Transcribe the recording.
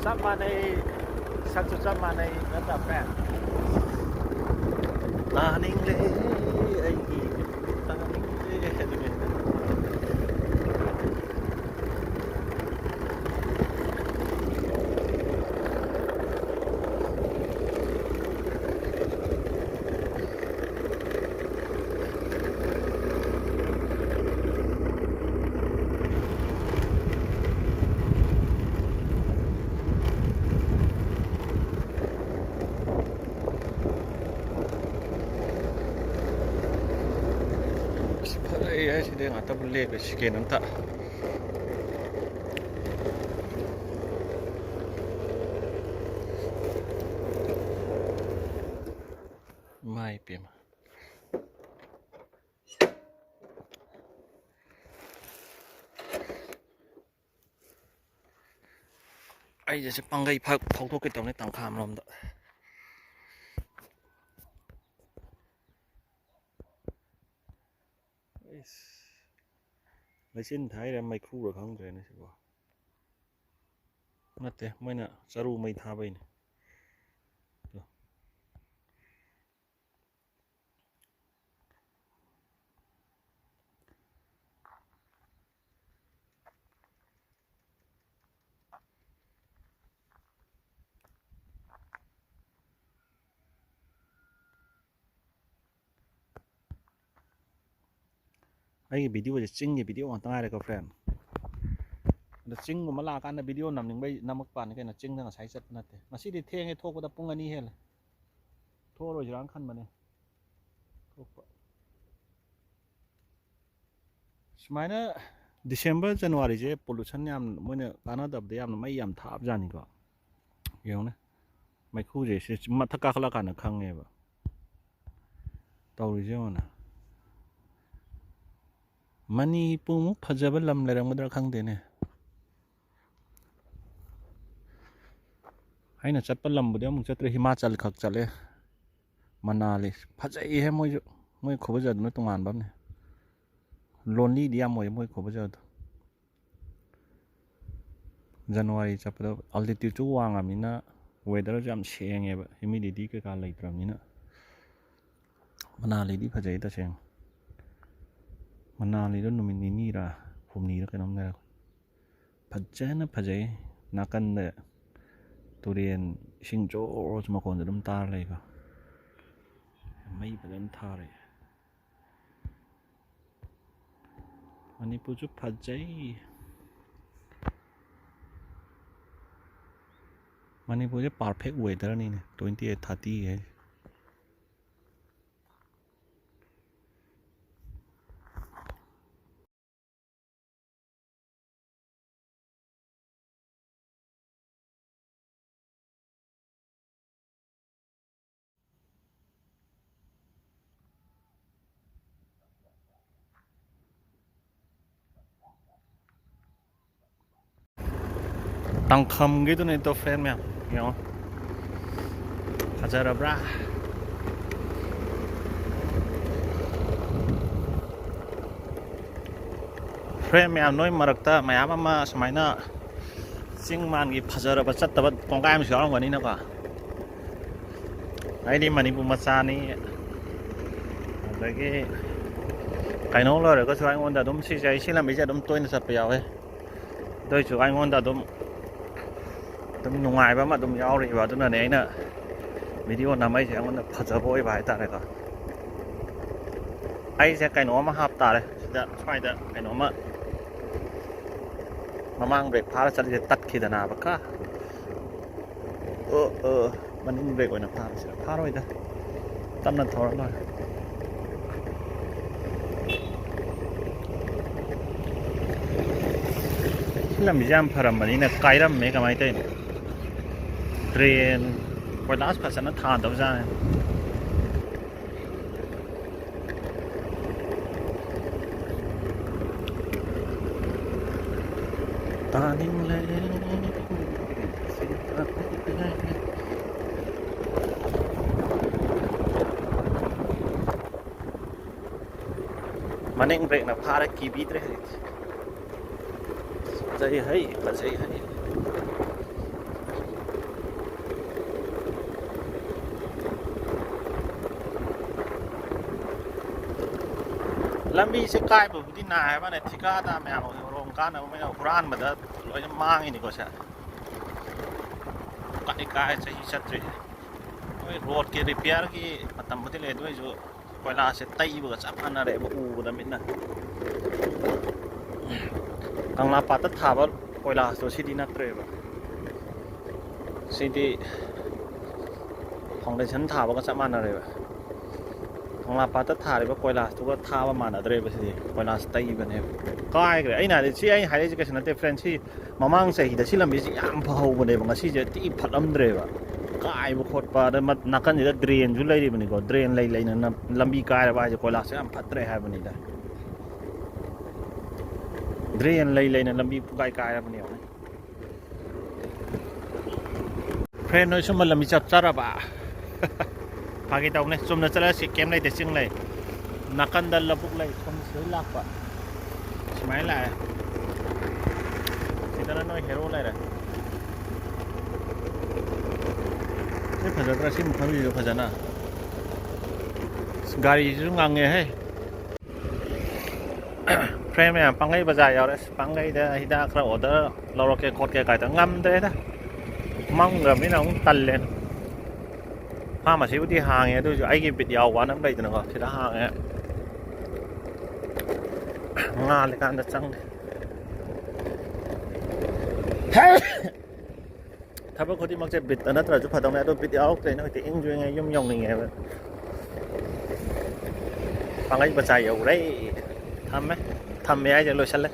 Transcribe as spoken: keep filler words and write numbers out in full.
ꯆꯞ ꯃꯥꯟꯅꯩ, ꯁꯛꯁꯨ ꯆꯞ ꯃꯥꯟꯅꯩ, ꯅꯠꯇ꯭ꯔꯥ, friend? ꯇꯥꯅꯤꯡꯂꯦ, ꯑꯩꯒꯤ ꯇꯥꯅꯤꯡꯂꯦ ꯑꯗꯨꯅꯦ꯫ ꯑꯁ, ꯐꯔꯦ ꯍꯥꯏꯁꯤꯗꯤ ꯉꯥꯛꯇꯕꯨ ꯂꯦꯞꯄꯦ, second ꯑꯝꯇ꯫ ꯏꯃꯥꯏ ꯄꯦꯝꯃ꯫ ꯑꯩꯁꯦ ꯁꯤ ꯄꯥꯡꯒꯩ ꯐꯥ-, ꯐꯥꯎꯗꯣꯛꯀꯦ ꯇꯧꯅꯤ, ꯇꯥꯡꯈꯥ ꯑꯃꯔꯣꯝꯗ꯫ ꯑꯩꯁ, ꯂꯩꯆꯤꯟ ꯊꯥꯏꯔ ꯃꯩꯈꯨꯔ ꯈꯪꯗ꯭ꯔꯦꯅꯦ ꯁꯤꯕꯣ꯫ ꯅꯠꯇꯦ, ꯃꯣꯏꯅ ꯆꯔꯨ ꯃꯩ ꯊꯥꯕꯩꯅꯦ꯫ ꯑꯩꯒꯤ videoꯁꯦ ꯆꯤꯡꯒꯤ video ꯉꯥꯛꯇ ꯉꯥꯏꯔꯦꯀꯣ, friend꯫ ꯑꯗꯣ ꯆꯤꯡꯒꯨꯝꯕ ꯂꯥꯛꯑꯀꯥꯟꯗ video ꯅꯝꯅꯤꯡꯕꯩ ꯅꯝꯃꯛꯄꯅꯤ ꯀꯩꯅꯣ, ꯆꯤꯡꯗ ꯉꯁꯥꯏ ꯆꯠꯄ ꯅꯠꯇꯦ꯫ ꯉꯁꯤꯗꯤ ꯊꯦꯡꯉꯦ ꯊꯣꯛꯄꯗ, ꯄꯨꯡ ꯑꯅꯤ ꯍꯦꯜꯂꯦ꯫ ꯊꯣꯛꯑꯔꯣꯏꯁꯤꯔꯥꯅ ꯈꯟꯕꯅꯦ ꯊꯣꯛꯄ꯫ ꯁꯨꯃꯥꯏꯅ December, Januaryꯁꯦ pollution ꯌꯥꯝ, ꯃꯣꯏꯅ ꯀꯥꯟꯅꯗꯕꯗ ꯌꯥꯝꯅ ꯃꯩ ꯌꯥꯝ ꯊꯥꯕꯖꯥꯠꯅꯤꯀꯣ꯫ ꯌꯦꯡꯉꯨꯅꯦ, ꯃꯩꯈꯨꯁꯦ ꯁꯤ ꯃꯊꯛ ꯀꯥꯈꯠꯂꯀꯥꯟꯗ ꯈꯪꯉꯦꯕ꯫ ꯇꯧꯔꯤꯁꯦ ꯌꯦꯡꯉꯨꯅꯦ꯫ ꯃꯅꯤꯄꯨꯔꯃꯨꯛ ꯐꯖꯕ ꯂꯝ ꯂꯩꯔꯝꯒꯗ꯭ꯔꯥ ꯈꯪꯗꯦꯅꯦ꯫ ꯑꯩꯅ ꯆꯠꯄ ꯂꯝꯕꯨꯗꯤ ꯑꯃꯨꯛ ꯆꯠꯇ꯭ꯔꯤ, ꯍꯤꯃꯥꯆꯜ ꯈꯛ ꯆꯠꯂꯦ꯫ ꯃꯅꯥꯂꯤ ꯐꯖꯩꯍꯦ ꯃꯣꯏꯁꯨ, ꯃꯣꯏ ꯈꯨꯐꯖꯗꯨꯅ ꯇꯣꯉꯥꯟꯕ ꯑꯃꯅꯤ꯫ Lonelyꯗꯤ ꯌꯥꯝ ꯑꯣꯏ ꯃꯣꯏ ꯈꯨꯐꯖꯗꯣ꯫ ꯖꯅꯋꯥꯔꯤ ꯆꯠꯄꯗ ꯑꯜꯇꯤꯇ꯭ꯌꯨꯠꯁꯨ ꯋꯥꯡꯉꯕꯅꯤꯅ ꯋꯦꯗꯔꯁꯨ ꯌꯥꯝ ꯁꯦꯡꯉꯦꯕ, ꯍ꯭ꯌꯨꯃꯤꯗꯤꯇꯤ ꯀꯩꯀꯥ ꯂꯩꯇ꯭ꯔꯕꯅꯤꯅ꯫ ꯃꯅꯥꯂꯤꯗꯤ ꯐꯖꯩ ꯇꯁꯦꯡꯅ꯫ ꯃꯅꯥꯂꯤꯗꯣ ꯅꯨꯃꯤꯠ ꯅꯤꯅꯤꯔꯥ ꯍꯨꯝꯅꯤꯔꯥ ꯀꯩꯅꯣꯝ ꯂꯩꯔꯛꯄ꯫ ꯐꯖꯅ ꯐꯖꯩ꯫ ꯅꯥꯀꯟꯗ ꯇꯨꯔꯦꯟ ꯏꯁꯤꯡ ꯖꯣꯔ ꯃꯈꯣꯟꯁꯨ ꯑꯗꯨꯝ ꯇꯥꯔ ꯂꯩꯀꯣ꯫ ꯃꯩ ꯐꯖꯅ ꯊꯥꯔꯦ꯫ ꯃꯅꯤꯄꯨꯔꯁꯨ ꯐꯖꯩ꯫ ꯃꯅꯤꯄꯨꯔꯁꯦ perfect weatherꯅꯤꯅꯦ, twenty eight, thirty ꯍꯥꯏꯁꯦ꯫ ꯇꯥꯡꯈꯝꯒꯤꯗꯨꯅꯦ ꯇꯣ ꯐ꯭ꯔꯦꯟ ꯃꯌꯥꯝ, ꯌꯦꯡꯉꯣ꯫ ꯐꯖꯔꯕ꯭ꯔꯥ? ꯐ꯭ꯔꯦꯟ ꯃꯌꯥꯝ, ꯅꯣꯏ ꯃꯔꯛꯇ ꯃꯌꯥꯝ ꯑꯃ ꯁꯨꯃꯥꯏꯅ ꯆꯤꯡ ꯃꯥꯟꯒꯤ ꯐꯖꯔꯕ ꯆꯠꯇꯕ ꯀꯣꯡꯒꯥꯏ ꯑꯃꯁꯨ ꯌꯥꯎꯔꯝꯒꯅꯤꯅꯀꯣ꯫ ꯑꯩꯗꯤ ꯃꯅꯤꯄꯨꯔ ꯃꯆꯥꯅꯤ꯫ ꯑꯗꯒꯤ ꯀꯩꯅꯣ ꯂꯣꯏꯔꯒꯁꯨ ꯑꯩꯉꯣꯟꯗ ꯑꯗꯨꯝ ꯁꯤꯁꯦ, ꯑꯩ ꯁꯤ ꯂꯝꯕꯤꯁꯦ ꯑꯗꯨꯝ ꯇꯣꯏꯅ ꯆꯠꯄ ꯌꯥꯎꯋꯦ꯫ ꯑꯗꯨ ꯑꯣꯏꯁꯨ ꯑꯩꯉꯣꯟꯗ ꯑꯗꯨꯝ, ꯑꯗꯨꯝ ꯅꯨꯡꯉꯥꯏꯕ ꯑꯃ ꯑꯗꯨꯝ ꯌꯥꯎꯔꯤꯕ, ꯑꯗꯨꯅꯅꯦ ꯑꯩꯅ ꯚꯤꯗꯤꯑꯣ ꯅꯝꯃꯛꯏꯁꯦ, ꯑꯩꯉꯣꯟꯗ ꯐꯖꯕ ꯑꯣꯏꯕ ꯍꯥꯏꯇꯥꯔꯦꯀꯣ꯫ ꯑꯩꯁꯦ ꯀꯩꯅꯣ ꯑꯃ ꯍꯥꯞꯇꯥꯔꯦ ꯁꯤꯗ, ꯁ꯭ꯋꯥꯏꯗ ꯀꯩꯅꯣꯝꯃ꯫ ꯃꯃꯥꯡ ꯕ꯭ꯔꯦꯛ ꯐꯥꯔ ꯆꯠꯂꯤꯁꯦ ꯇꯠꯈꯤꯗꯅꯕ ꯀ꯫ ꯑꯣ, ꯑꯣ, ꯃꯅꯤꯡ ꯕ꯭ꯔꯦꯛ ꯑꯣꯏꯅ ꯐꯥꯔꯁꯤꯔ? ꯐꯥꯔꯣꯏꯗ, ꯇꯞꯅ ꯊꯧꯔ ꯂꯣꯏꯔꯦ꯫ ꯁꯤ ꯂꯝꯕꯤꯁꯦ ꯌꯥꯝ ꯐꯔꯝꯕꯅꯤꯅ ꯀꯥꯏꯔꯝꯃꯦ, ꯀꯃꯥꯏꯅ ꯇꯧꯔꯤꯅꯣ? ꯗ꯭ꯔꯦꯟ, ꯀꯣꯏꯂꯥꯁ ꯐꯖꯅ ꯊꯥꯗꯕꯖꯥꯠꯅꯤ꯫ ꯇꯥꯅꯤꯡꯂꯦ꯫ ꯃꯅꯤꯡ ꯕ꯭ꯔꯦꯛꯅ ꯐꯥꯔꯦ, ꯀꯤꯕꯤꯗ꯭ꯔꯦ ꯍꯧꯖꯤꯛꯇꯤ꯫ ꯐꯖꯩ ꯍꯩ, ꯐꯖꯩ ꯍꯩ꯫ ꯂꯝꯕꯤꯁꯦ ꯀꯥꯏꯕꯕꯨꯗꯤ ꯅꯥꯏ ꯍꯥꯏꯕꯅꯦ, ꯊꯤꯀꯥꯗꯥꯔ ꯃꯌꯥꯝ ꯍꯣꯔꯣꯡ ꯀꯥꯟꯅꯕ ꯃꯌꯥꯝ ꯍꯨꯔꯥꯟꯕꯗ ꯂꯣꯏꯅ ꯃꯥꯡꯉꯤꯅꯤꯀꯣ ꯁꯦ꯫ ꯀꯥꯏ ꯀꯥꯏ ꯆꯍꯤ ꯆꯠꯇ꯭ꯔꯤꯁꯦ꯫ ꯃꯣꯏ ꯔꯣꯗꯀꯤ ꯔꯤꯄꯤꯌꯥꯔꯒꯤ ꯃꯇꯝꯕꯨꯗꯤ ꯂꯩ, ꯑꯗꯨ ꯑꯣꯏꯁꯨ ꯀꯣꯏꯂꯥꯁꯦ ꯇꯩꯕꯒ ꯆꯞ ꯃꯥꯟꯅꯔꯦꯕ, ꯎꯕꯗ ꯃꯤꯠꯅ꯫ ꯀꯪꯂꯥ ꯄꯥꯠꯇ ꯊꯥꯕ ꯀꯣꯏꯂꯥꯁꯇꯣ ꯁꯤꯗꯤ ꯅꯠꯇ꯭ꯔꯦꯕ꯫ ꯁꯤꯗꯤ ꯐꯥꯎꯟꯗꯦꯁꯟ ꯊꯥꯕꯒ ꯆꯞ ꯃꯥꯟꯅꯔꯦꯕ꯫ ꯀꯪꯂꯥ ꯄꯥꯠꯇ ꯊꯥꯔꯤꯕ ꯀꯣꯏꯂꯥꯁꯇꯨꯒ ꯊꯥꯕ ꯃꯥꯟꯅꯗ꯭ꯔꯦꯕ꯫ ꯁꯤꯗꯤ ꯀꯣꯏꯂꯥꯁ ꯇꯩꯕꯅꯦꯕ꯫ ꯀꯥꯏꯈ꯭ꯔꯦ꯫ ꯑꯩꯅ ꯍꯥꯏꯗꯤ ꯁꯤ ꯑꯩꯅ ꯍꯥꯏꯔꯛꯏꯁꯦ ꯀꯩꯁꯨ ꯅꯠꯇꯦ, ꯐ꯭ꯔꯦꯟ꯫ ꯁꯤ ꯃꯃꯥꯡ ꯆꯍꯤꯗ ꯁꯤ ꯂꯝꯕꯤꯁꯤ ꯌꯥꯝ ꯐꯍꯧꯕꯅꯦꯕ, ꯉꯁꯤꯁꯦ ꯊꯤ ꯐꯠꯂꯝꯗ꯭ꯔꯦꯕ꯫ ꯀꯥꯏꯕ ꯈꯣꯠꯄ ꯑꯗ ꯃ-, ꯅꯥꯀꯟꯁꯤꯗ ꯗ꯭ꯔꯦꯟꯁꯨ ꯂꯩꯔꯤꯕꯅꯤꯀꯣ꯫ ꯗ꯭ꯔꯦꯟ ꯂꯩ ꯂꯩꯅ ꯅ-, ꯂꯝꯕꯤ ꯀꯥꯏꯔꯕ ꯍꯥꯏꯁꯦ ꯀꯣꯏꯂꯥꯁꯁꯦ ꯌꯥꯝ ꯐꯠꯇ꯭ꯔꯦ ꯍꯥꯏꯕꯅꯤꯗ꯫ ꯗ꯭ꯔꯦꯟ ꯂꯩ ꯂꯩꯅ ꯂꯝꯕꯤ ꯄꯨꯡꯀꯥꯏ ꯀꯥꯏꯔꯕꯅꯦ ꯌꯦꯡꯉꯨꯅꯦ꯫ ꯐ꯭ꯔꯦꯟ ꯅꯣꯏ ꯁꯨꯝꯕ ꯂꯝꯕꯤ ꯆꯞ ꯆꯥꯔꯕ? ꯐꯥꯒꯤ ꯇꯧꯅꯦ, ꯆꯨꯝꯅ ꯆꯠꯂꯁꯤ, ꯀꯩꯝ ꯂꯩꯇꯦ, ꯆꯤꯡ ꯂꯩ꯫ ꯅꯥꯀꯟꯗ ꯂꯧꯕꯨꯛ ꯂꯩ, ꯁꯣꯝ ꯁꯤꯗꯩ ꯂꯥꯛꯄ꯫ ꯁꯨꯃꯥꯏꯅ ꯂꯥꯛꯑꯦ꯫ ꯁꯤꯗꯅ ꯅꯣꯏ ꯍꯦꯔꯣ ꯂꯩꯔꯦ꯫ ꯁꯤ ꯐꯖꯗ꯭ꯔꯥ ꯁꯤ ꯃꯐꯝꯁꯤꯁꯨ ꯐꯖꯅ? ꯒꯥꯔꯤꯁꯤꯁꯨ ꯉꯪꯉꯦꯍꯦ꯫ ꯐ꯭ꯔꯦꯟ ꯃꯌꯥꯝ, ꯄꯥꯡꯒꯩ ꯕꯖꯥꯔ ꯌꯧꯔꯦ꯫ ꯄꯥꯡꯒꯩꯗ ꯍꯤꯗꯥꯛ ꯈꯔ ꯑꯣꯔꯗꯔ ꯂꯧꯔꯛꯀꯦ ꯈꯣꯠꯀꯦ ꯀꯥꯏꯗ ꯉꯝꯗ꯭ꯔꯦꯗ꯫ ꯃꯝꯈ꯭ꯔꯕꯅꯤꯅ ꯑꯃꯨꯛ ꯇꯜꯂꯦꯅ꯫ ꯐꯥꯔꯃꯥꯁꯤꯕꯨꯗꯤ ꯍꯥꯡꯉꯦ, ꯑꯗꯨ ꯑꯣꯏꯁꯨ ꯑꯩꯒꯤ ꯕꯤꯠ ꯌꯥꯎꯕꯅ ꯑꯃ ꯂꯩꯗꯅꯀꯣ, ꯁꯤꯗ ꯍꯥꯡꯉꯦ꯫ ꯉꯥꯜꯂꯤꯀꯥꯟꯗ ꯆꯪꯒꯦ꯫ ꯊꯕꯛ ꯈꯨꯗꯤꯡꯃꯛꯁꯦ ꯕꯤꯠꯇ ꯅꯠꯇ꯭ꯔꯁꯨ ꯐꯗꯧꯅꯦ, ꯑꯗꯣ ꯕꯤꯠ ꯌꯥꯎꯔꯛꯇ꯭ꯔꯦꯅꯦ꯫ ꯍꯧꯖꯤꯛꯇꯤ ꯏꯪꯁꯨ ꯏꯪꯉꯦ, ꯌꯨꯝ ꯌꯧꯅꯤꯡꯉꯦꯕ꯫ ꯄꯥꯡꯒꯩ ꯕꯖꯥꯔ ꯌꯧꯔꯦ꯫ ꯊꯝꯃꯦ꯫ ꯊꯝꯃꯦ ꯍꯥꯏꯁꯦ ꯂꯣꯏꯁꯜꯂꯦ꯫